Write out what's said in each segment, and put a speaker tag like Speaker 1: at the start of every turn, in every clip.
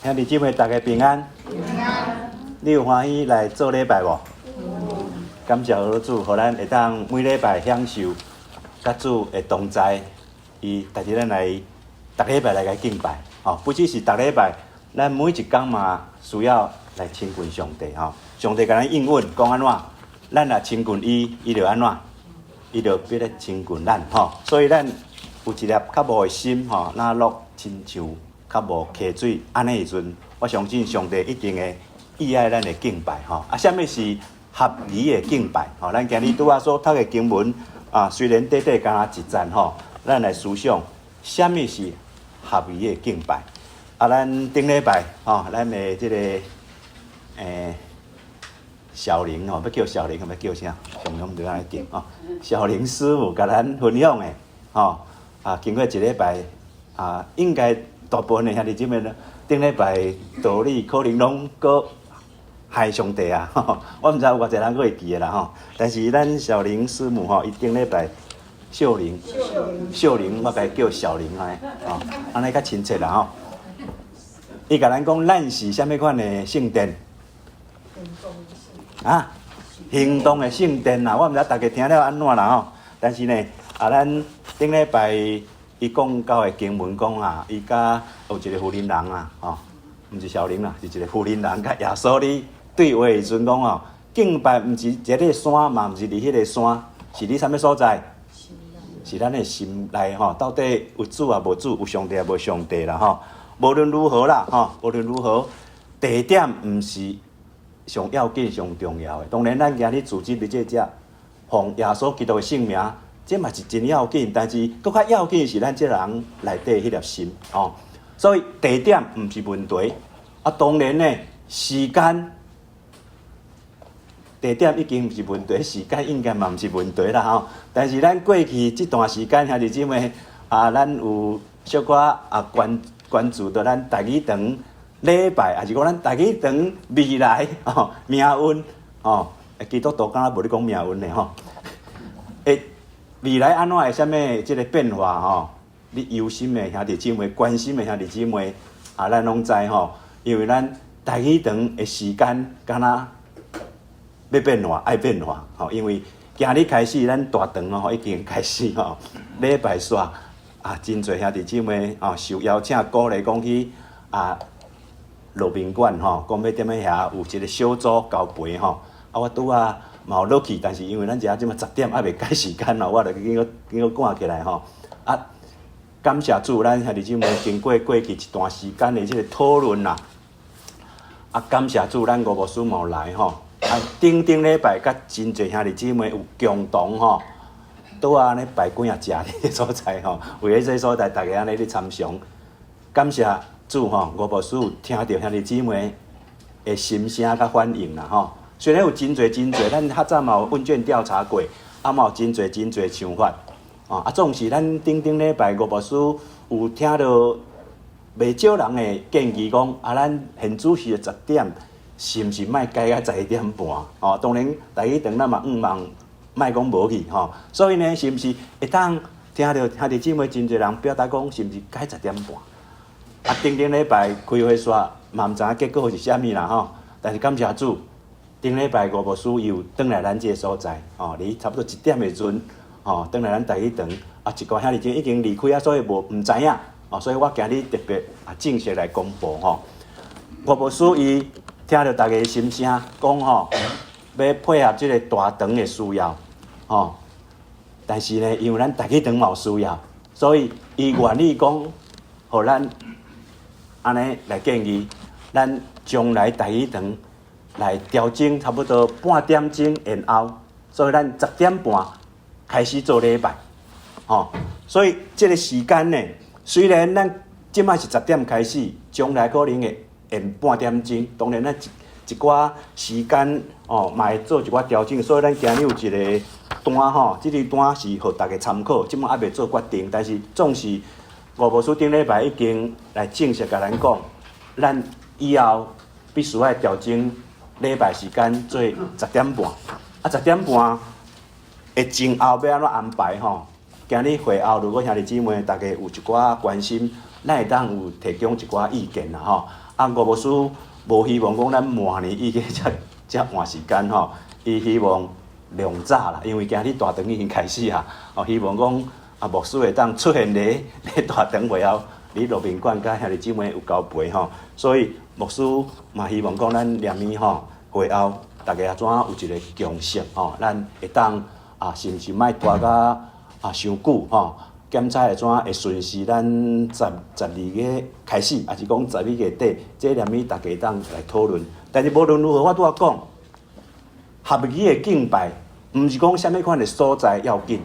Speaker 1: 兄弟姊妹，逐家平安。
Speaker 2: 平安。
Speaker 1: 你有歡喜來做禮拜無？感謝主，予咱會當每禮拜享受佮主的同在。伊帶著咱來，逐禮拜來共敬拜。吼，不只是逐禮拜，咱每一工嘛需要來親近上帝。吼，上帝共咱應允講按怎？咱若親近伊，伊就按怎？伊就必咧親近咱。吼，所以咱有一粒較無的心，吼，若落親像較無溪水按呢時陣，我相信上帝一定會喜愛咱的敬拜。吼，啊，啥物是合宜的敬拜？吼，咱今日拄仔所讀的經文啊，雖然短短敢若一節吼，咱來思想啥物是合宜的敬拜。啊，咱頂禮拜吼，咱的這個小林吼，欲叫小林，欲叫啥？常常毋知按呢叫吼。小林師傅共咱分享的吼，啊，經過一禮拜啊，應該大部分的兄弟姊妹呢，頂禮拜道理可能攏閣害上帝啊！我毋知有偌濟人閣會記得啦吼。但是咱小林師母吼，伊頂禮拜秀玲，秀玲，我共伊叫小林按呢，吼，按呢較親切啦吼。伊共咱講，咱是啥物款的聖殿？啊，行動的聖殿啦，我毋知逐家聽了按怎啦吼。但是呢，啊，咱頂禮拜伊講到的經文講啊，伊佮有一個婦人人啊，吼，毋是小林啦，是一個婦人人佮耶穌咧對話的時陣講哦，敬拜毋是佇這個山，嘛毋是佇彼個山，是佇啥物所在？是咱的心內吼，到底有主抑無主，有上帝抑無上帝啦吼。無論如何啦，吼，無論如何，地點毋是上要緊、上重要的。當然，咱今日組織佇這遮，奉耶穌基督的聖名，這嘛是真要緊。但是，閣較要緊是咱這人內底彼粒心哦。所以地點毋是問題。啊，當然呢，時間、地點已經毋是問題，時間應該嘛毋是問題啦吼。但是咱過去這段時間，兄弟姊妹啊，咱有小可啊關注著咱台語堂禮拜，抑是講咱台語堂未來吼命運吼，基督徒敢若無咧講命運的吼。會未來按怎會啥物這個變化吼？你憂心的兄弟姊妹，關心的兄弟姊妹啊，咱攏知吼，因為咱台語堂的時間敢若欲變化，愛變化吼，因為今日開始，咱大堂吼已經開始吼禮拜煞啊，真濟兄弟姊妹哦受邀請鼓勵講去啊樂民館吼，講欲踮咧遐有一個小組交陪吼，啊我拄仔嘛有落去，但是因為咱遮這馬十點猶未改時間咯，我就緊閣緊閣趕起來吼，啊感謝主，咱兄弟姊妹經過過去一段時間的這個討論啦，啊感謝主，咱吳牧師嘛有來吼，啊頂頂禮拜佮真濟兄弟姊妹有共同吼，拄仔按呢擺幾仔食佇這所在吼，為了這所在，逐家按呢咧參詳，感謝主吼，吳牧師有聽著兄弟姊妹的心聲佮反應啦吼。雖然有真濟真濟，咱較早嘛有問卷調查過，啊嘛有真濟真濟想法，哦啊總是咱頂頂禮拜吳牧師有聽著袂少人的建議講，啊咱現主時的十點，是毋是莫改到11點半？哦，當然台語堂咱嘛向望莫講無去吼，所以呢，是毋是會當聽著兄弟姊妹真濟人表達講，是毋是改十點半？啊，頂頂禮拜開會煞嘛毋知影結果是啥物啦吼，但是感謝主，頂禮拜吳牧師伊有轉來咱這個所在，吼，佇差不多一點的時陣，吼，轉來咱台語堂，啊，一寡兄弟姊妹已經離開啊，所以無毋知影，哦，所以我今日特別啊正式來公布吼，吳牧師伊聽著逐家心聲，講吼，欲配合這個大堂的需要，吼，但是呢，因為咱台語堂嘛有需要，所以伊願意講，予咱按呢來建議，咱將來台語堂來調整差不多半點鐘延後，所以咱十點半開始做禮拜，吼，所以這個時間呢，雖然咱這擺是十點開始，將來可能會延半點鐘，當然咱一寡時間哦，嘛會做一寡調整，所以咱今日有一個單吼，這個單是予逐家參考，這擺猶未做決定，但是總是吳牧師頂禮拜已經來正式共咱講，咱以後必須愛調整禮拜時間做十點半，啊十點半的前後欲按怎安排吼？今日會後，如果兄弟姊妹逐家有一寡關心，咱會當有提供一寡意見啦吼。啊，吳牧師無希望講咱滿年已經才才換時間吼，伊希望量早啦，因為今日大堂已經開始啊，哦，希望講啊牧師會當出現佇咧大堂會後，佇路面館佮兄弟姊妹有交陪吼，所以牧師嘛希望講咱連暝吼會後，大家按怎有一個共識吼，咱會當啊，是毋是莫拖甲啊傷久吼？檢查會怎會順時咱十十二月開始，抑是講11月底，這連暝大家當來討論。但是無論如何，我拄仔講，合宜的敬拜，毋是講啥物款的所在要緊，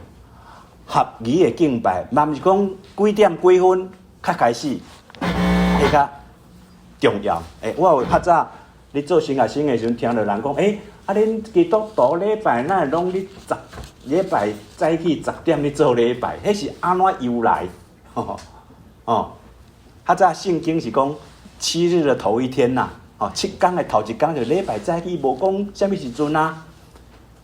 Speaker 1: 合宜的敬拜，嘛毋是講幾點幾分較開始，彼較重要。欸，我有較早咧做神學生的時陣，聽著人講，欸，啊，恁基督徒禮拜哪會攏咧十禮拜早起十點咧做禮拜？彼是按怎由來？吼哦，較早聖經是講七日的頭一天呐，哦，七工的頭一工就禮拜早起，無講啥物時陣啊。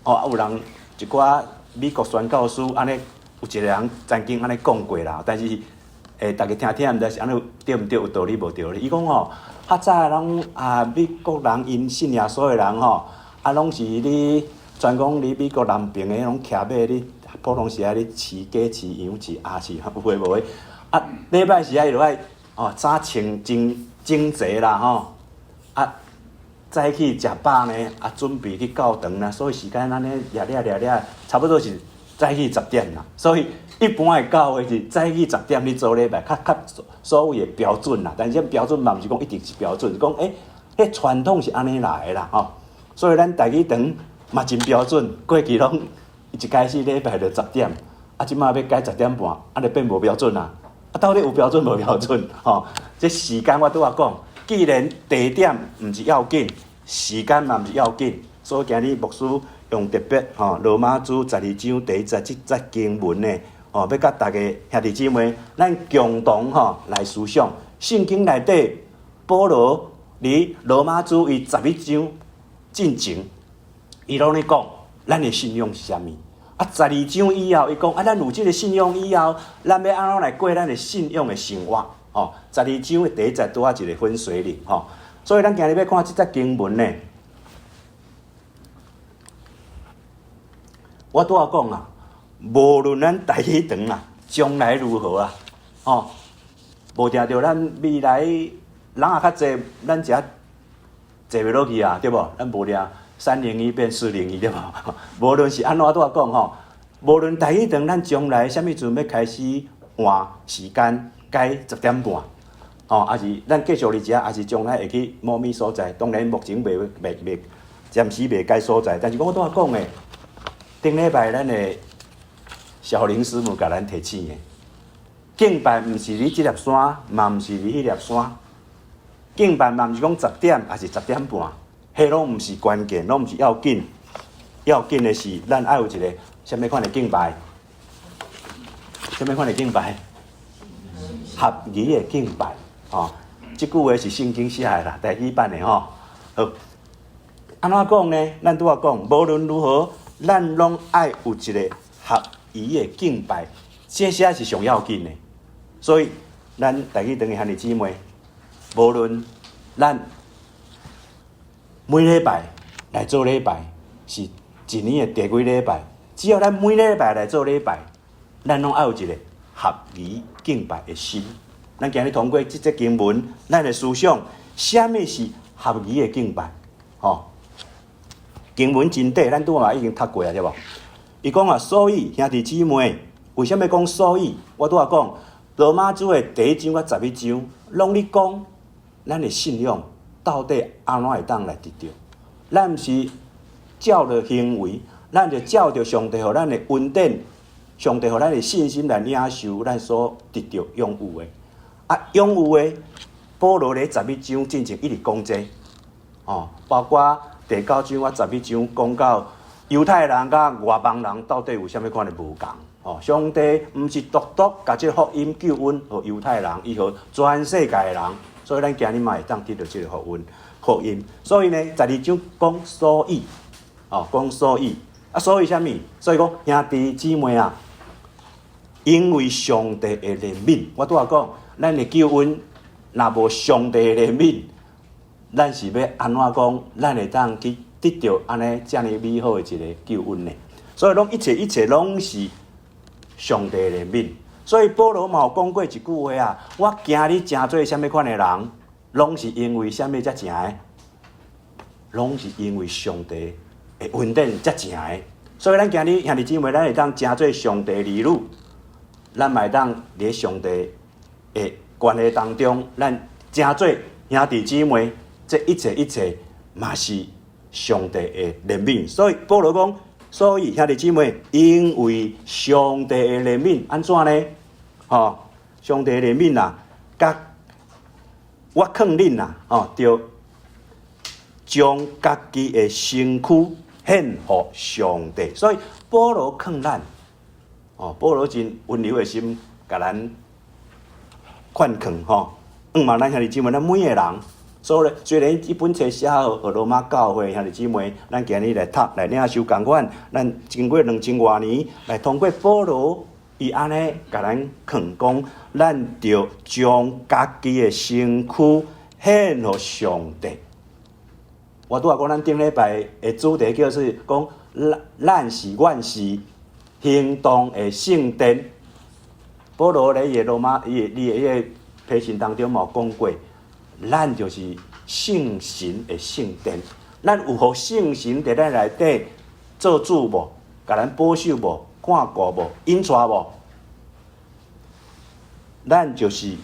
Speaker 1: 哦，啊有人一寡美國宣教師按呢，有一個人曾經按呢講過啦，但是欸，大家聽聽毋知是按呢對毋對，有道理無道理。伊講吼，較早攏啊美國人𪜶信耶穌的人吼，啊攏是咧專講佇美國南邊的彼種騎馬咧，普通時愛咧飼雞、飼羊、飼鴨、飼有的無的。啊，禮拜時愛就愛哦早穿真整齊啦吼，啊早起食飽呢，啊準備去教堂啦，所以時間按呢掠掠掠掠，差不多是早起十點啦。所以一般的教會是早起十點去做禮拜，較較所謂的標準啦。但是這標準嘛毋是講一定是標準，是講欸，彼傳統是按呢來的啦吼。所以咱台語堂嘛真標準，過去攏一開始禮拜就十點，啊這馬欲改十點半，啊就變無標準啦。啊到底有標準無標準？吼，這時間我拄仔講，既然地點毋是要緊，時間嘛毋是要緊，所以今日牧師用特別吼羅馬書十二章第一節這節經文呢，哦，欲佮大家兄弟姊妹，咱共同吼來思想聖經內底，保羅佇羅馬書伊十一章進前，伊攏咧講咱的信仰是啥物？啊，十二章以後，伊講啊，咱有這个信仰以後，咱欲按怎來過咱的信仰的生活？吼，十二章的第一節拄仔一个分水嶺吼，所以咱今日欲看這節經文呢，我拄仔講啊，無論咱台語堂啊，將來如何啊，吼，無定著咱未來人也較濟，咱遮坐袂落去啊，對無？咱無定301變401對無？無論是按怎拄仔講吼，無論台語堂咱將來啥物時陣欲開始換時間改十點半，吼，抑是咱繼續佇遮，抑是將來會去某物所在？當然目前未未未暫時未改所在，但是我拄仔講的，頂禮拜咱的小林師母共咱提醒的，敬拜毋是佇這粒山，嘛毋是佇彼粒山，敬拜嘛毋是講十點，抑是十點半，彼攏毋是關鍵，攏毋是要緊，要緊的是咱愛有一个啥物款的敬拜，啥物款的敬拜，合宜的敬拜，吼，這句話是聖經寫的啦，台語版的吼。好，按怎講呢？咱拄仔講，無論如何，咱攏愛有一个合宜的敬拜，這才是上要緊的。所以，咱台語堂的兄弟姊妹，無論咱每禮拜來做禮拜，是一年的第幾禮拜，只要咱每禮拜來做禮拜，咱攏愛有一个合宜敬拜的心。咱今日通過這節經文，咱來思想，啥物是合宜的敬拜？吼，經文真短，咱拄仔嘛已經讀過啊，對無？伊講啊，所以兄弟姊妹，為啥物講所以？我拄仔講，羅馬書的第一章佮十一章，攏咧講咱的信仰到底按怎會當來得著？咱毋是照著行為，咱就照著上帝予咱的恩典，上帝予咱的信心來領受咱所得著擁有的。啊，擁有的，保羅咧十一章進前一直講這個，哦，包括第九章佮十一章講到猶太人佮外邦人到底有啥物款的無仝？哦，上帝毋是獨獨共這個福音救恩予猶太人，伊予全世界的人，所以咱今日嘛會當得著這個福音。福音，所以呢，十二章講所以，哦，講所以，啊，所以啥物？所以講兄弟姊妹啊，因為上帝的憐憫，我拄仔講，咱的救恩若無上帝的憐憫，咱是欲按怎講？咱會當去得著按呢遮爾美好的一个救恩呢？所以攏一切一切攏是上帝的憐憫。所以保羅嘛有講過一句話啊：我今日成做啥物款的人，攏是因為啥物才成的？攏是因為上帝的恩典才成的。所以咱今日兄弟姊妹，咱會當成做上帝兒女，咱嘛會當佇上帝的關係當中，咱成做兄弟姊妹，這一切一切嘛是上帝的憐憫。所以保羅講，所以兄弟姊妹，因為上帝的憐憫，按怎呢？吼，上帝的憐憫啊，佮我勸恁啊，吼，著將家己的身軀獻予上帝。所以保羅勸咱，哦，保羅真溫柔的心，共咱勸勸吼，向望咱兄弟姊妹，咱每个人。所以雖然這本冊寫予羅馬教會兄弟姊妹，咱今日來讀來領受仝款，咱經過2000外年來通過保羅，伊按呢共咱勸講，咱著將家己的身軀獻予上帝。我拄仔講，咱頂禮拜的主題叫做講，咱是阮是行動的聖殿。保羅咧伊的羅馬伊的伊的彼個批信當中嘛有講過，咱就是聖神的聖殿。咱有予聖神佇咱內底做主無？共咱保守無？看顧無？引帶無？咱就是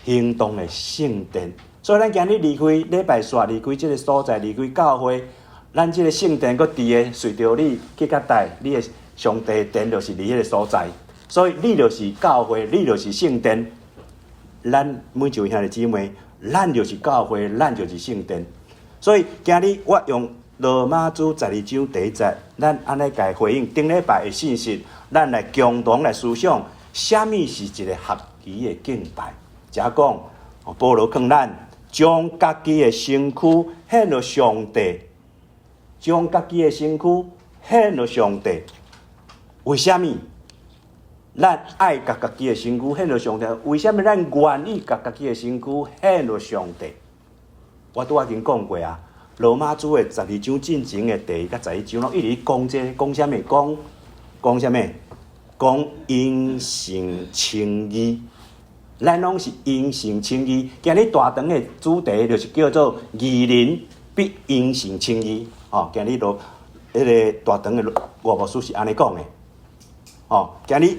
Speaker 1: 行動的聖殿。所以咱今日離開禮拜煞離開這个所在，離開教會，咱這个聖殿閣佇个隨著你去較大，你的上帝殿就是佇彼个所在。所以你就是教會，你就是聖殿。咱每一位兄弟姊妹，咱就是教會，咱就是聖殿。所以今日我用羅馬書12章第一節，咱按呢共回應頂禮拜的信息，咱來共同來思想，啥物是一个合宜的敬拜？遮講，保羅勸咱將家己的身軀獻予上帝，將家己的身軀獻予上帝。為啥物？咱愛共家己的身軀獻予上帝？為啥物咱願意共家己的身軀獻予上帝？我拄仔已經講過啊，羅馬書的十二章進前的第一佮十一章，攏一直講這个，講啥物？講講啥物？講因信稱義。咱攏是因信稱義。今日大堂的主題就是叫做義人必因信稱義。哦，今日羅彼个大堂的外牧師是按呢講的。哦，今日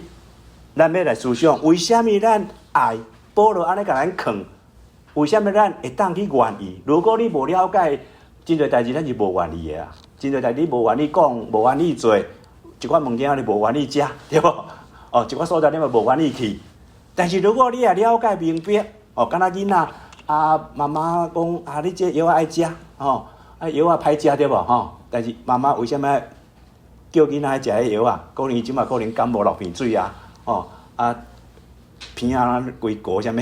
Speaker 1: 咱欲來思想，為啥物咱愛保羅按呢共咱勸？為啥物咱會當去願意？如果你無了解，真濟代誌咱是無願意的啊！真濟代誌你無願意講，無願意做，一寡物件你無願意食，對無？哦，一寡所在你嘛無願意去。但是如果你也了解明白，哦，敢若囡仔啊，媽媽講啊，你這藥愛食，吼，啊藥仔歹食對無？吼，但是媽媽為啥物叫囡仔愛食彼藥啊？可能伊這馬可能感冒流鼻水啊，吼啊鼻仔規糊啥物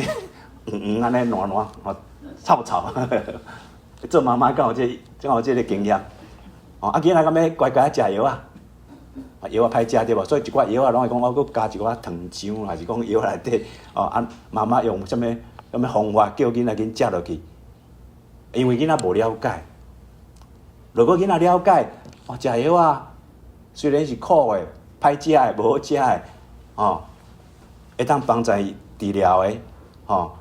Speaker 1: 黃黃按呢爛爛，吼臭臭。做媽媽敢有這敢有這个經驗？哦，啊囡仔敢欲乖乖食藥啊？藥仔歹食對無？所以一寡藥仔攏會講，我閣加一寡糖漿，還是講藥內底哦啊，媽媽用啥物啥物方法叫囡仔緊食落去？因為囡仔無了解。如果囡仔了解，哦，食藥仔雖然是苦的、歹食的、無好食的，哦，會當幫助伊治療的，吼，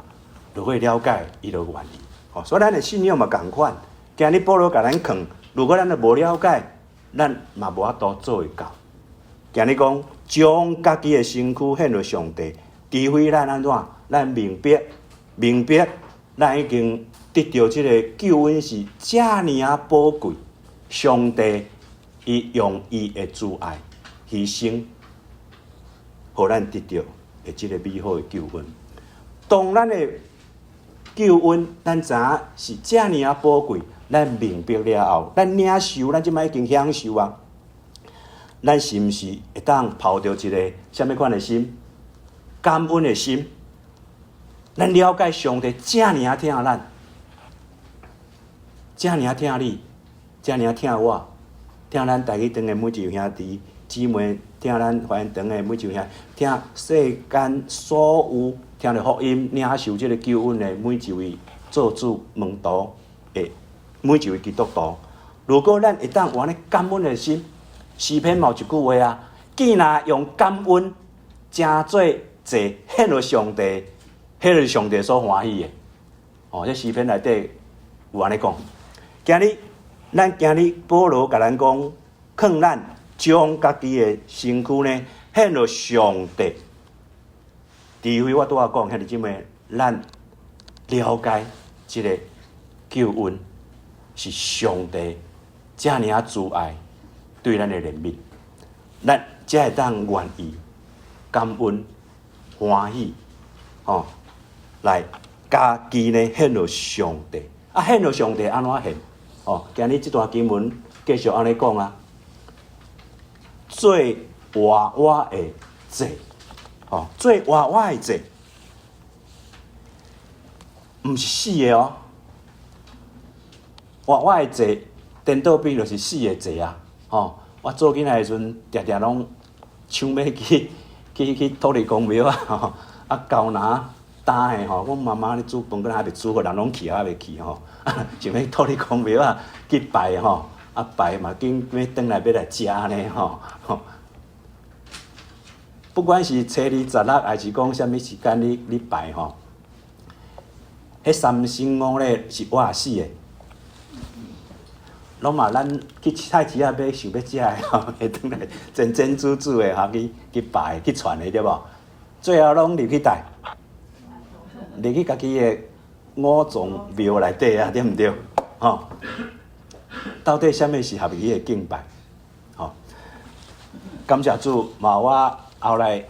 Speaker 1: 如果伊了解，伊就願意。吼，所以咱的信仰嘛仝款。今日保羅共咱勸，如果咱都無了解，咱嘛無法度做會到。今日講將家己的身軀獻予上帝，除非咱按怎，咱明白明白，咱已經得著這个救恩是遮爾仔寶貴。上帝伊用伊的慈愛犧牲，予咱得著的這个美好的救恩。當咱的救恩，咱知影是遮爾仔寶貴，咱明白了後，咱領受，咱這擺已經享受啊。咱是毋是會當抱著一个啥物款的心？感恩的心。咱了解上帝遮爾仔疼咱，遮爾仔疼你，遮爾仔疼我，疼咱台語堂的每一位兄弟姊妹，疼咱華嚴堂的每一位兄弟，疼世間所有聽著福音、領受這个救恩的每一位做主門徒的的每一位基督徒。如果咱會當有按呢感恩的心，詩篇嘛有一句話啊，既若用感恩成做祭獻予上帝，彼个是上帝所歡喜的。哦，這詩篇內底有按呢講。今日咱今日保羅共咱講，勸咱將家己的身軀呢獻予上帝。除非我拄仔講，兄弟姊妹，咱了解這个救恩是上帝遮爾仔慈愛對咱的憐憫，咱才會當願意感恩歡喜，吼，來家己呢獻予上帝。啊，獻予上帝按怎獻？哦，今日這段經文繼續按呢講啊，做活活的祭，哦，做活活的祭，毋是死的哦。活活的祭，顛倒變就是死的祭啊！吼，我做囡仔的時陣，定定攏搶欲去去去土地公廟啊！啊，猴林擔的吼，阮媽媽咧煮飯，閣還袂煮好，人攏去還袂去吼，想欲土地公廟啊去拜吼，啊拜嘛緊欲轉來欲來食呢吼。不管是初二十六，還是講啥物時間你你拜吼，彼三牲五禮是活死的，攏嘛咱去菜市仔買想欲食的吼，會轉來煎煎煮煮的吼去去拜去傳的對無？最後攏入去佗？入去家己的五臟廟內底啊，對毋對？吼，到底啥物是合意的敬拜？吼，感謝主，嘛我後來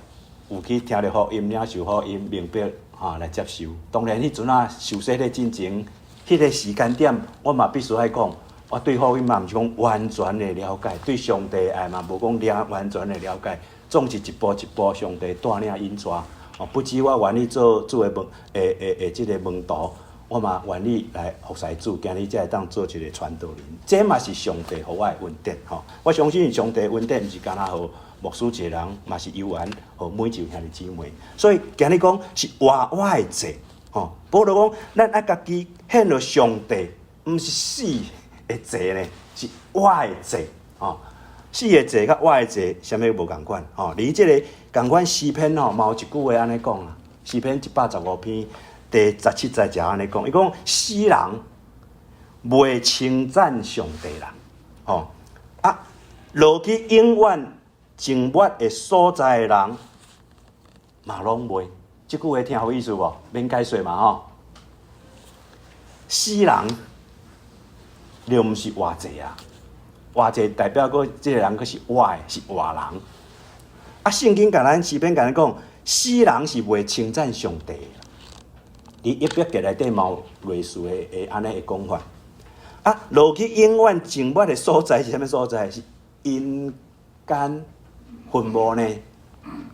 Speaker 1: 有去聽著福音，領受福音，明白吼來接受。當然，彼陣仔受洗禮進前，彼个時間點，我嘛必須愛講，我對福音嘛毋是講完全的了解，對上帝愛嘛無講了完全的了解，總是一步一步上帝帶領引帶。哦，不止我願意做主的門，的的的這个門徒，我嘛願意來服侍主，今日才會當做一個傳道人。這嘛是上帝予我的恩典吼。我相信上帝恩典毋是干焦予牧師一個人，嘛是猶原予每一位兄弟姊妹。所以今日講是活活的祭吼。保羅講，咱愛家己獻予上帝，毋是死的祭呢，是活的祭吼。死的祭佮活的祭，啥物無仝款吼？佇這个仝款詩篇吼，嘛有一句話按呢講啊。詩篇115篇第17節就按呢講，伊講死人袂稱讚上帝啦，吼啊，落去永遠靜默的所在的人嘛攏袂。這句話聽有意思無？免解說嘛吼。死人就毋是活祭啊，活祭代表閣這个人閣是活的，是活人。啊，聖經共咱詩篇共咱講，死人是袂稱讚上帝的。佇約伯記內底嘛有類似的的按呢的講法。啊，落去永遠靜默的所在是啥物所在？是陰間墳墓呢？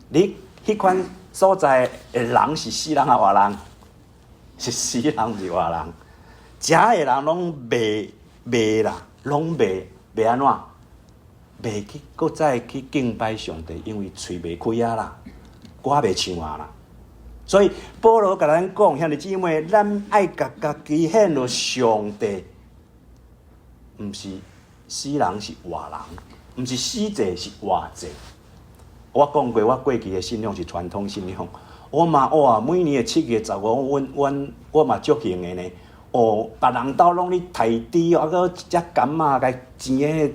Speaker 1: 你彼款所在的人是死人抑活人？是死人，毋是活人。遮的人攏袂袂啦，攏袂袂按怎？袂去閣再去敬拜上帝，因為喙袂開啊啦，歌袂唱啊啦。所以保羅共咱講，兄弟姊妹，咱愛共家己獻予上帝，毋是死人，是活人，毋是死祭，是活祭。我講過，我過去的信仰是傳統信仰，我嘛哇，每年的7月15，阮阮我嘛足興的呢。哦，別人兜攏咧刣豬，啊，閣一隻柑仔，共煎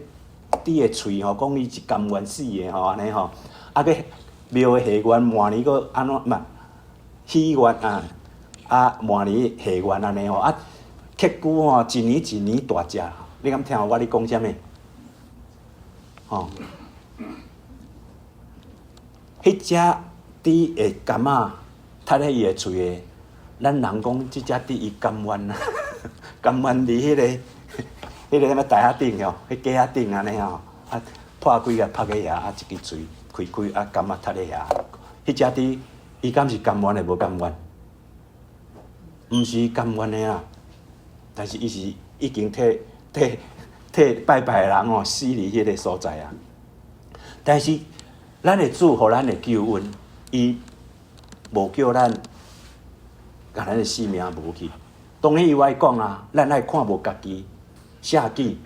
Speaker 1: 彼个豬的喙吼，講伊是甘願死的吼，按呢吼。啊，閣廟的下願，明年閣按怎毋許願啊？啊，明年下願按呢吼，啊，結果吼，一年一年大隻。你敢聽有我咧講啥物？吼，彼隻豬的柑仔，刣咧伊的喙的，咱人講這隻豬伊甘願啊，甘願佇彼个啥物台仔頂吼，彼架仔頂按呢吼，啊破開啊拍去遐，啊一支喙開開啊柑仔刣咧遐，彼隻豬伊敢是甘願的無甘願？毋是甘願的啊，但是伊是已經替替替拜拜的人吼死佇彼个所在啊。但是咱的主予咱的救恩，伊無叫咱共咱的性命無去，當然伊愛講啊，咱愛看無家己，捨己，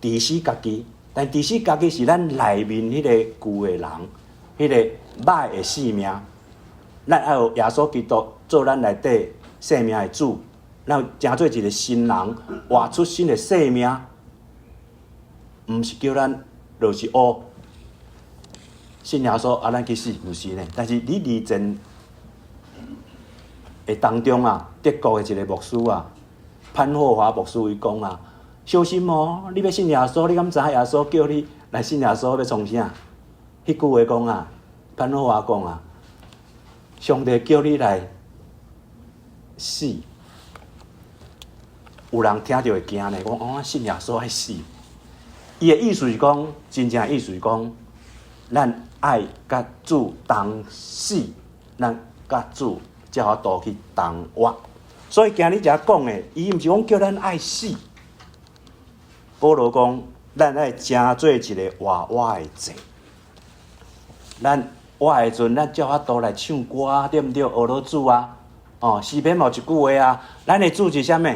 Speaker 1: 治死家己。但治死家己是咱內面彼個舊的人，彼個歹的性命。咱愛予耶穌基督做咱內底生命的主，咱成做一個新人，活出新的生命。毋是叫咱就是哦，信耶穌啊，咱去死，毋是呢。但是你二戰的當中啊，德國的一個牧師啊，潘霍華牧師伊講啊，小心哦！你欲信耶穌，你敢知影耶穌叫你來信耶穌欲創啥？彼句話講啊，潘霍華講啊，上帝叫你來死，有人聽著會驚呢，講哦，信耶穌愛死。伊的意思是講，真正意思是講，咱愛佮主同死，咱佮主才有法度去同活。所以今日遮講的，伊毋是講叫咱愛死。保羅講，咱愛成做一個活活的祭。咱活的時陣，咱才有法度來唱歌，對毋對？學老主啊，哦，詩篇嘛有一句話啊，咱的主是啥物？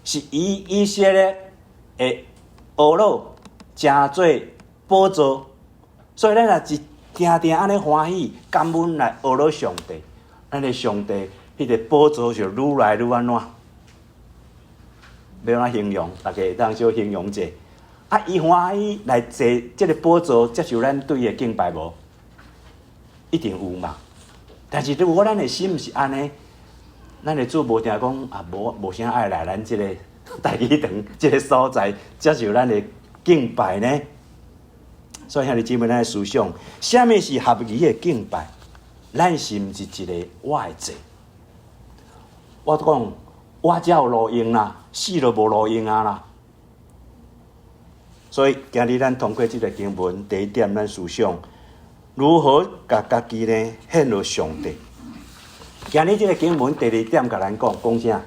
Speaker 1: 是以以色列的呵咾成做寶座，所以咱若是定定按呢歡喜感恩來呵咾上帝，咱的上帝彼個寶座就愈來愈按怎？欲按怎形容？大家會當小形容者。啊，伊歡喜來坐這個寶座，接受咱對伊的敬拜無？一定有嘛。但是如果咱的心毋是按呢，咱的主無定講啊，無無啥愛來咱這個台語堂這個所在接受咱的敬拜呢？所以兄弟姊妹，咱思想，啥物是合宜的敬拜？咱是毋是一個活的祭？我講，活才有路用啦，死就無路用啊啦。所以今日咱通過這個經文，第一點，咱思想如何共家己呢獻予上帝。今日這個經文第二點，共咱講講啥？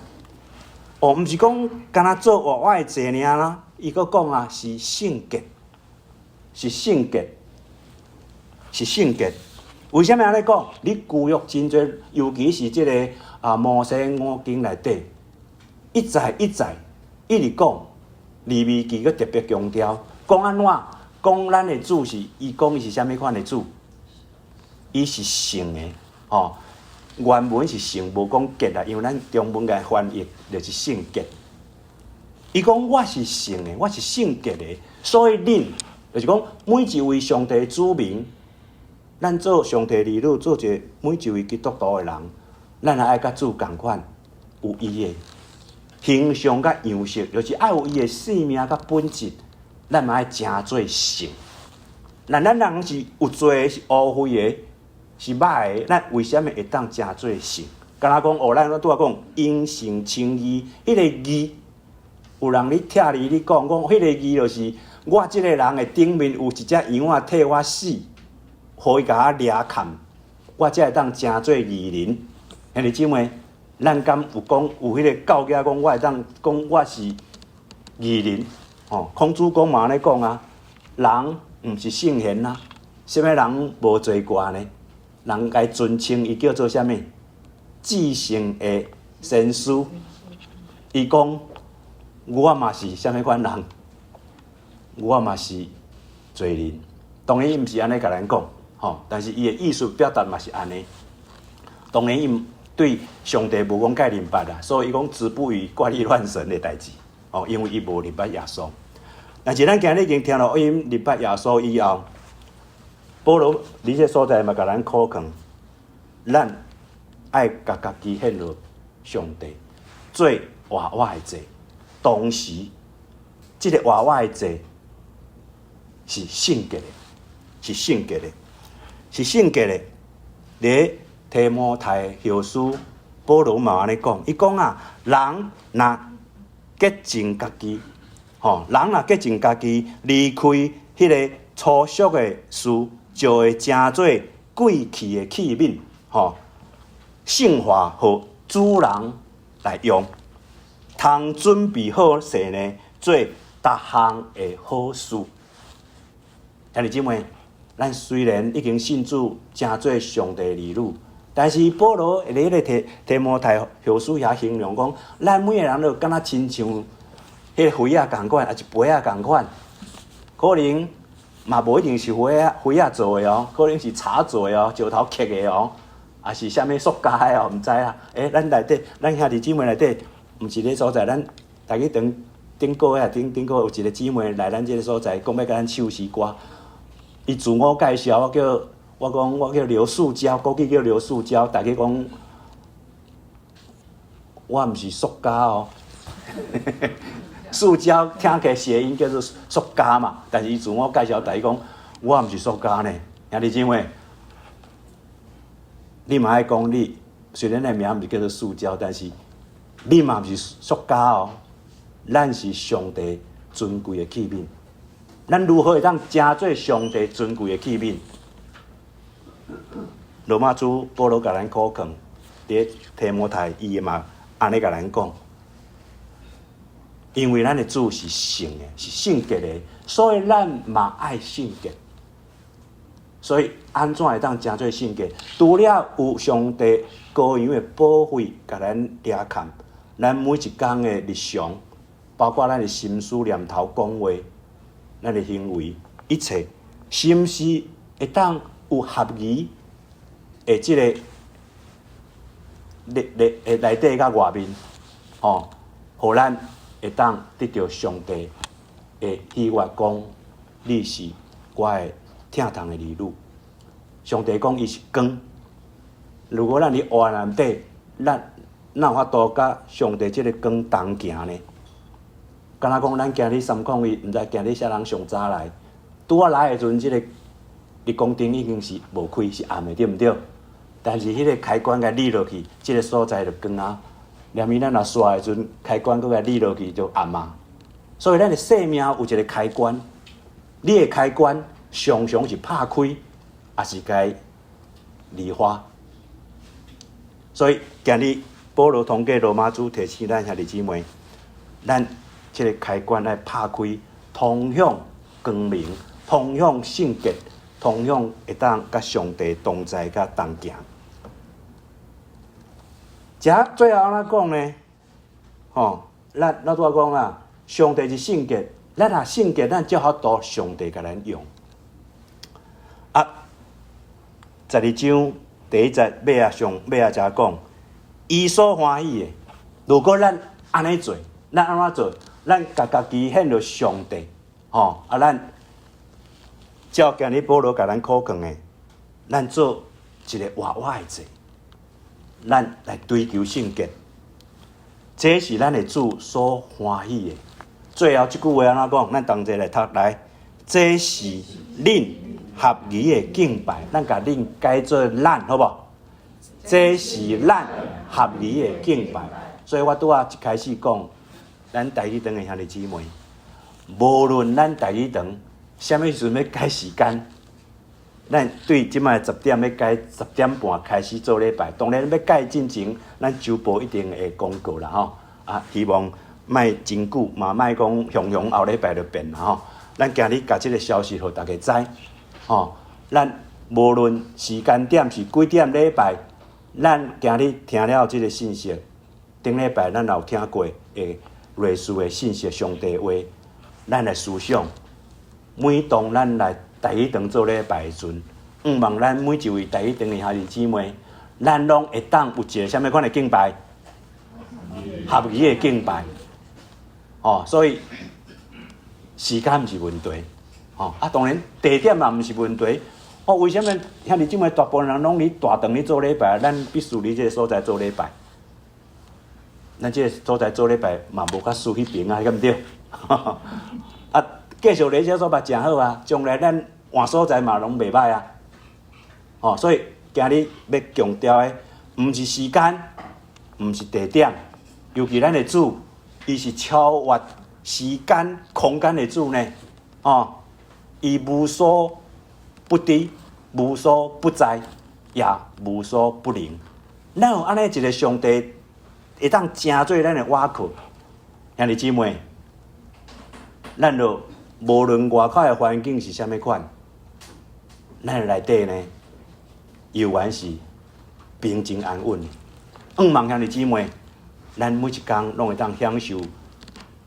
Speaker 1: 哦，毋是講干焦做活活的祭爾啦，伊閣講啊，是聖潔，是聖潔，是聖潔。為啥物按呢講？你舊約真濟，尤其是這個啊摩西五經內底，一再一再一直講，利未記閣特別強調，講按怎？講咱的主是，伊講伊是啥物款的主？伊是聖的，吼。原文是聖，無講潔啦，因為咱中文共翻譯就是聖潔。伊講我是聖的，我是聖潔的，所以恁就是講每一位上帝子民，咱做上帝兒女，做一个每一位基督徒的人，咱也愛佮主仝款，有伊的形象佮樣式，就是愛有伊的性命佮本質，咱嘛愛成做聖。若咱人是有罪的，是污穢的，是歹的，咱為啥物會當成做聖？敢若講哦，咱拄仔講因信稱義，彼個義，有人咧拆字咧講，講彼個義就是我這個人的頂面有一隻羊仔替我死，予伊共我掠崁，我才會當成做義人。兄弟姊妹，咱敢有講有彼個教囝講，我會當講我是義人？吼，孔子講嘛按呢講啊，人毋是聖賢啊，啥物人無罪過呢？人共尊稱伊叫做啥物？至聖的先師。伊講我嘛是啥物款人？我嘛是罪人。當然伊毋是按呢共咱講，吼，但是伊的意思表達嘛是按呢。當然伊對上帝無講蓋認捌啦，所以伊講子不語怪力亂神的代誌，哦，因為伊無認捌耶穌。但是咱今日已經聽了因認捌耶穌以後，保羅佇這所在嘛，共咱苦勸，咱愛共家己獻予上帝，做活活的祭。同時，這個活活的祭是聖潔的，是聖潔的，是聖潔的。佇提摩太後書，保羅嘛按呢講，伊講啊，人若潔淨家己，吼，人若潔淨家己，離開彼個粗俗的事，就會成做貴氣的器皿，吼，聖化予主人來用，通準備好勢呢，做逐項的好事。兄弟姊妹，咱雖然已經信主，成做上帝兒女，但是保羅佇彼个提提摩太後書遐形容講，咱每个人都敢若親像彼個花仔仝款，抑是杯仔仝款，可能嘛無一定是花仔花仔做的哦，可能是柴做的哦，石頭刻的哦，抑是啥物塑膠的哦，毋知啦。欸，咱內底，咱兄弟姊妹內底，毋是咧所在，咱台語堂頂個月頂頂個月有一個姊妹來咱這个所在，講欲共咱唱詩歌。伊自我介紹，我叫我講我叫劉樹嬌，國語叫劉樹嬌，大家講我毋是塑膠哦。塑膠聽起來諧音叫做塑膠嘛，但是伊自我介紹，大家講我毋是塑膠呢。兄弟姊妹，你嘛愛講你，雖然你名毋是叫做塑膠，但是你嘛毋是塑膠哦。咱是上帝尊貴的器皿，咱如何會當成做上帝尊貴的器皿？羅馬書保羅共咱苦勸，佇提摩太伊嘛按呢共咱講，因為咱的主是聖的，是聖潔的，所以咱嘛愛聖潔。所以按怎會當成做聖潔？除了有上帝羔羊的寶血共咱掠崁，咱每一工的日常，包括咱的心思念頭、講話，咱的行為，一切，是毋是會當有合宜的這个內內的內底佮外面，吼，予咱會當得著上帝的喜悅，講你是我的疼痛的兒女。上帝講伊是光，如果咱佇黑暗內底，咱哪有法度佮上帝這个光同行呢？敢若講，咱今日301，毋知今日啥人上早來，拄仔來的時陣，這个日光燈已經是無開，是暗的，對毋對？但是彼个開關共理落去，這个所在就光啊。連伊咱若煞的時陣，開關閣共理落去就暗啊。所以咱的生命有一个開關，你的開關常常是拍開，抑是共離花。所以今日保羅通過羅馬書提醒咱兄弟姊妹，咱這个開關愛拍開，通向光明，通向聖潔，通向會當佮上帝同在佮同行。遮最後按怎講呢？吼，咱咱拄仔講啊，上帝是聖潔，咱若聖潔，咱才有法度上帝共咱用。啊，12章第一節尾仔上尾仔才講，伊所歡喜的。如果咱按呢做，咱按怎做？咱共家己獻予上帝，吼啊！咱照今日保羅共咱苦勸的，咱做一个活活的祭，咱來追求聖潔，這是咱的主所歡喜的。最後這句話按怎講？咱同齊來讀來，這是恁合宜的敬拜，咱共恁改做咱，好無？這是咱合宜的敬拜。所以我拄仔一開始講，咱台語堂的兄弟姊妹，無論咱台語堂啥物時陣欲改時間，咱對這擺10點欲改10點半開始做禮拜，當然欲改進前，咱週報一定會公告啦吼。啊，希望莫真久，嘛莫講雄雄後禮拜就變啦吼。咱今日共這个消息予大家知，吼。咱無論時間點是幾點禮拜，咱今日聽了這个信息，頂禮拜咱也有聽過的類似的信息，上帝話，咱來思想。每當咱來台語堂做禮拜的時陣，向望咱每一位台語堂的兄弟姊妹，咱攏會當有一个啥物款的敬拜，合宜的敬拜。哦，所以時間毋是問題，哦啊，當然地點嘛毋是問題。哦，為啥物兄弟姊妹大部分人攏佇大堂咧做禮拜，咱必須佇這个所在做禮拜。咱這个所在做禮拜嘛無較輸彼爿啊，對毋對？啊，繼續佇這所在誠好啊，將來咱換所在嘛攏袂䆀啊。哦，所以今日欲強調的，毋是時間，毋是地點，尤其咱的主，伊是超越時間、空間的主呢。哦，伊無所不知，無所不在，也無所不能。咱有按呢一个上帝，會當成做咱的倚靠，兄弟姊妹，咱就無論外口的環境是啥物款，咱的內底呢，猶原是平靜安穩。向望兄弟姊妹，咱每一工攏會當享受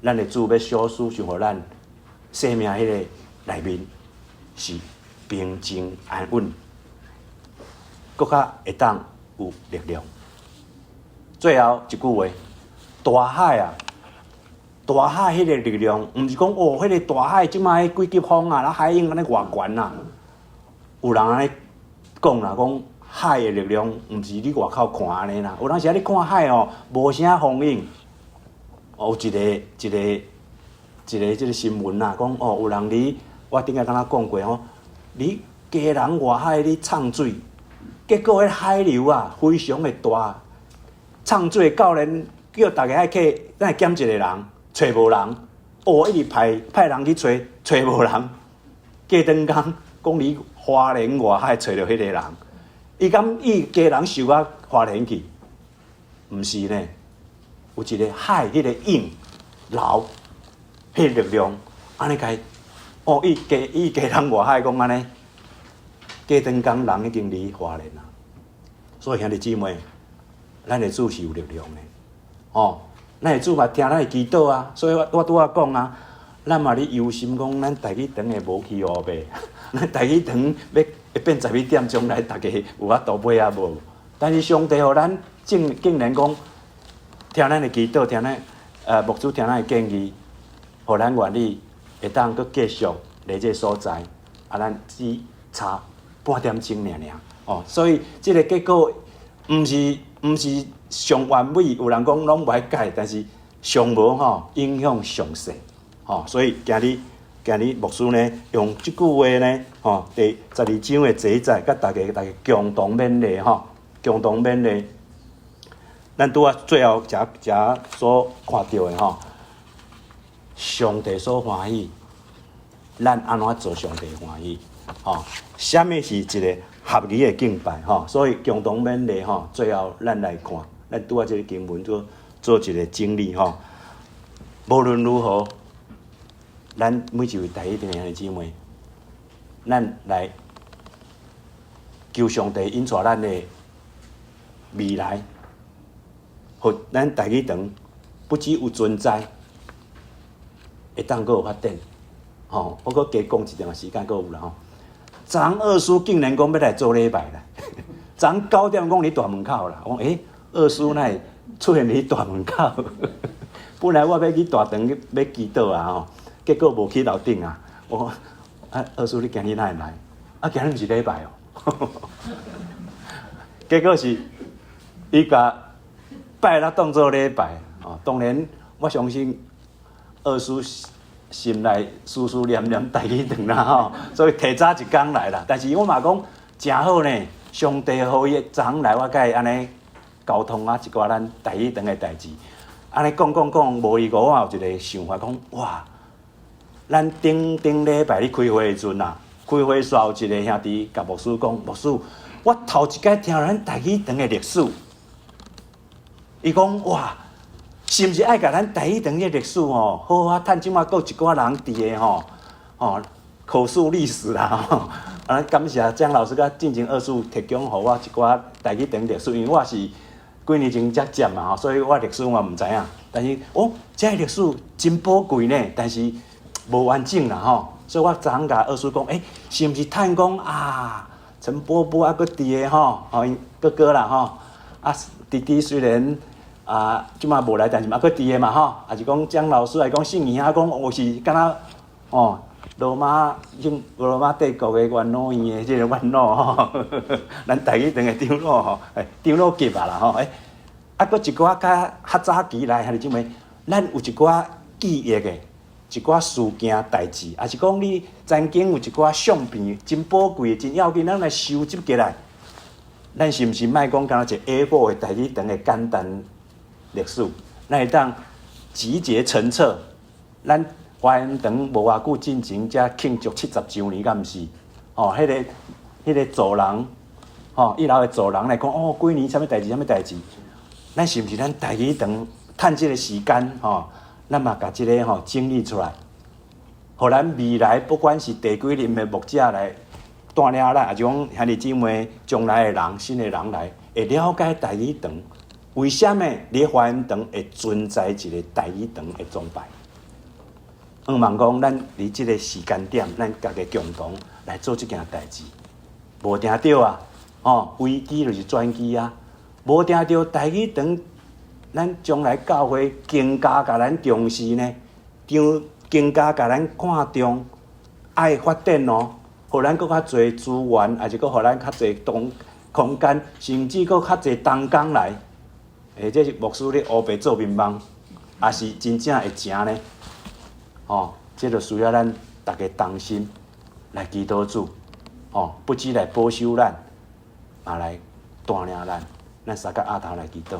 Speaker 1: 咱的主欲賞賜，賞予咱生命彼个內面是平靜安穩，閣較會當有力量。最後一句話，大海啊，大海彼個力量，毋是講哦，彼個大海這擺幾級風啊，啊海湧按呢偌懸啊，有人按呢講啦，講海的力量毋是你外口看按呢啦，有當時啊，你看海哦，無啥風湧。哦，有一個一個一個這个新聞啦，講哦，有人佇我頂下敢若講過吼，佇基隆外海咧沖水，結果彼海流啊非常的大，沖水到連叫逐家愛去，咱會減一个人，揣無人，哦，一直派派人去揣，揣無人，過轉工講佇花蓮外海揣著彼个人，伊敢伊基隆受到花蓮去？毋是呢，有一个海彼个湧流，彼个力量，按呢共哦，伊基隆外海講按呢，過轉工人已經佇花蓮啊。所以兄弟姊妹，咱的主是有力量的，哦，咱的主嘛聽咱的祈禱啊，所以我我拄仔講啊，咱嘛咧憂心講，咱台語堂會無去予袂？咱台語堂欲會變12點鐘來，逐家有法度買啊無？但是上帝予咱竟竟然講聽咱的祈禱，聽咱牧師聽咱的建議，予咱願意會當閣繼續來這个所在，啊，咱只差半點鐘爾爾，哦，所以這個結果毋是上完美，有人講攏無愛改，但是上無吼影響上細，吼，所以今日今日牧師呢用這句話呢，吼，第12章的這一節，佮大家大家共同勉勵吼，共同勉勵。咱拄仔最後才才所看著的吼，上帝所歡喜，咱按怎做上帝歡喜？吼，啥物是一個合宜的敬拜？吼，所以共同勉勵吼，最後咱來看，咱拄仔這個經文做做一個整理吼。無論如何，咱每一位台語堂的兄弟姊妹，咱來求上帝引帶咱的未來，予咱台語堂不只有存在，會當閣有發展。吼，我閣加講一點仔時間，閣有啦吼。昨昏二叔竟然講欲來做禮拜啦！昨昏9點講佇大門口啦。我講欸，二叔哪會出現佇大門口？本來我欲去大堂欲祈禱啊吼，結果無去樓頂啊。我講啊，二叔你今日哪會來？啊，今日毋是禮拜哦。結果是伊共拜六當做禮拜哦。當然，我相信二叔心內思思念念台語堂啦吼，所以提早一工來啦。但是我嘛講誠好呢，上帝予伊昨昏來，我共伊按呢溝通啊一寡咱台語堂的代誌。按呢講講講，無意我有一個想法講，哇！咱頂頂禮拜咧開會的時陣啊，開會煞有一個兄弟共牧師講，牧師，我頭一擺聽咱台語堂的歷史，伊講哇！是毋是愛共咱台語堂的歷史吼，好好趁這馬閣有一寡人佇的吼，吼口述歷史啦吼。啊，感謝張老師佮進前二叔提供予我一寡台語堂歷史，因為我是幾年前才接嘛吼，所以我歷史我毋知影。但是哦，這个歷史真寶貴呢，但是無完整啦吼，所以我昨昏共二叔講，欸，是毋是趁講啊？陳伯伯猶閣佇的吼，吼𪜶哥哥啦吼，啊弟弟雖然啊這馬無來，但是嘛猶閣佇的嘛吼，抑是講張老師來講，姓余啊講，我是敢若哦羅馬英羅馬帝國的元老院的這個元老吼，咱台語堂的長老吼，欸，長老級啊啦吼，欸，啊閣一寡較較早期來兄弟姊妹，咱有一寡記憶的。一寡事件代誌，抑是講你曾經有一寡相片真寶貴、真要緊，咱來收集起來。咱是毋是莫講敢若一個 A4 的台語堂的簡單歷史？咱會當集結成冊。咱華嚴堂無偌久進前才慶祝70週年，敢毋是？哦，彼个彼个祖人，吼，一樓的祖人來講，哦，幾年啥物代誌，啥物代誌？咱是毋是咱台語堂趁這个時間，吼？咱嘛共這个吼整理出來，予咱未來不管是第幾任的牧者來帶領咱，抑是講兄弟姊妹將來的人、新的人來，會了解台語堂，為啥物佇華嚴堂會存在一个台語堂的崇拜？向望講，咱佇這个時間點，咱家己共同來做這件代誌，無定著啊！吼，危機就是轉機啊！無定著台語堂，咱將來教會更加共咱重視呢，就更加共咱看重，愛發展哦，予咱閣較濟資源，抑是閣予咱較濟動空間，甚至閣較濟同工來。欸，這是牧師咧烏白做眠夢，抑是真正會成呢？吼，這就需要咱逐家同心來祈禱主，吼，不只來保守咱，嘛來帶領咱，咱三個額頭來祈禱。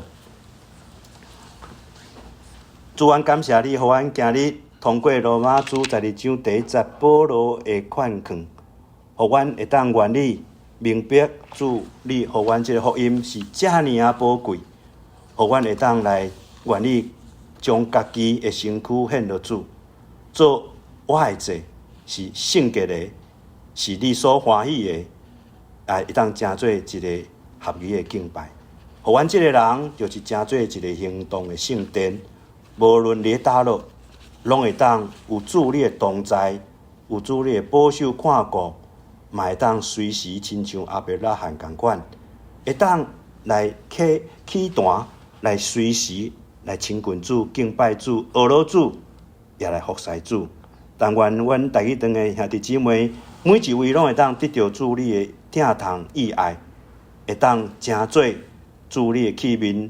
Speaker 1: 主，阮感謝你，予阮今日通過羅馬書12章第一節保羅的勸勸，予阮會當願意明白主你予阮這个福音是遮爾仔寶貴，予阮會當來願意將家己的身軀獻予主，做活的祭，是聖潔的，是你所歡喜的，也會當成做一个合宜的敬拜。予阮這个人就是成做一个行動的聖殿，無論佇佗落，攏會當有主你的同在，有主你的保守看顧，嘛會當隨時親像亞伯拉罕仝款，會當來起起壇，來隨時來親近主、敬拜主、學老主，也來服侍主。但願阮台語堂的兄弟姊妹，每一位攏會當得著主你的疼痛意愛，會當成做主你的器皿，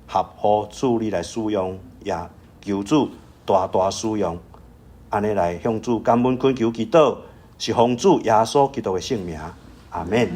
Speaker 1: 合乎主你來使用，也求主大大使用，按呢來向主感恩懇求祈禱，是奉主耶穌基督的聖名，阿門。